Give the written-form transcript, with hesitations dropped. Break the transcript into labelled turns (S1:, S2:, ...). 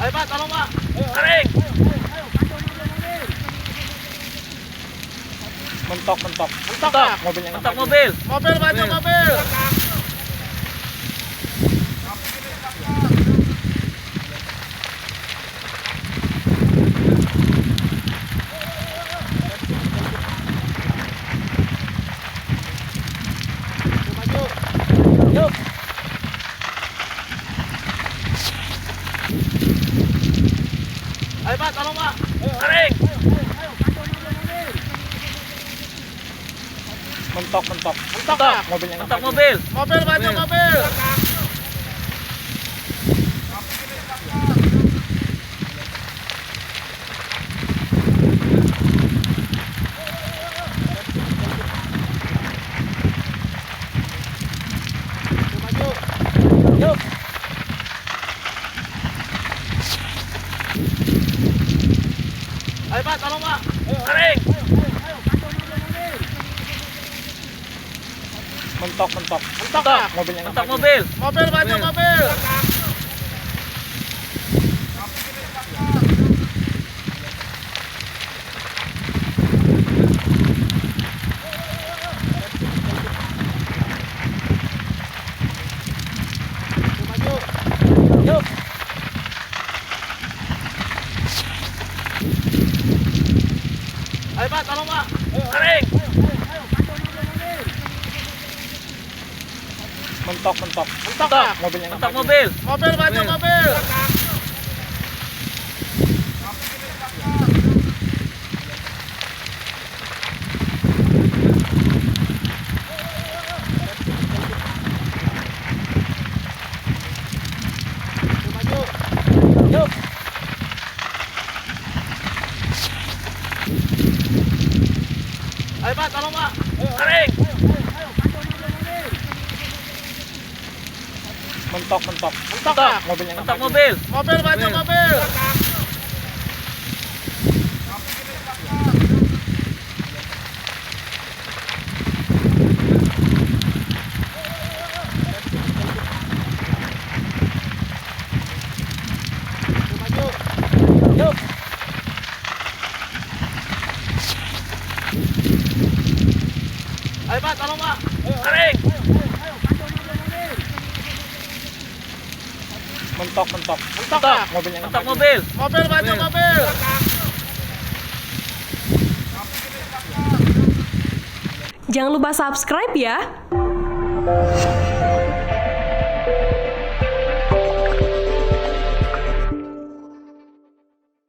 S1: Ayo Pak, tolong Pak. Tarik.
S2: Mentok, mentok.
S1: Mentok, Pak.
S2: Mobilnya nggak
S1: Mentok
S2: maju.
S1: mobil. Mobil maju mobil. Maju.
S2: Yuk.
S1: Ayo Pak, tolong Pak. Tarik.
S2: Mentok, mentok.
S1: Mentok, Pak.
S2: Mobilnya nggak
S1: Mentok
S2: maju.
S1: mobil. Mobil maju mobil. Maju.
S2: Yuk.
S1: Ayo Pak, tolong Pak. Tarik.
S2: Mentok, mentok.
S1: Mentok, Pak.
S2: Mobilnya nggak
S1: Mentok
S2: maju.
S1: mobil. Mobil maju mobil. Maju.
S2: Yuk.
S1: Ayo Pak, tolong Pak. Tarik.
S2: Mentok, mentok.
S1: Mentok, Pak.
S2: Mobilnya nggak
S1: Mentok
S2: maju.
S1: mobil. Mobil maju mobil. Maju.
S2: Yuk.
S1: Ayo Pak, tolong Pak. Tarik.
S2: Mentok, mentok.
S1: Mentok, Pak.
S2: Mobilnya nggak
S1: Mentok
S2: maju.
S1: mobil. Mobil maju mobil. Maju.
S2: Yuk.
S1: Ayo Pak, tolong Pak. Tarik.
S2: Mentok, mentok.
S1: Mentok, Pak.
S2: Mobilnya nggak
S1: Mentok
S2: maju.
S1: mobil. Mobil maju mobil.
S3: Jangan lupa subscribe ya.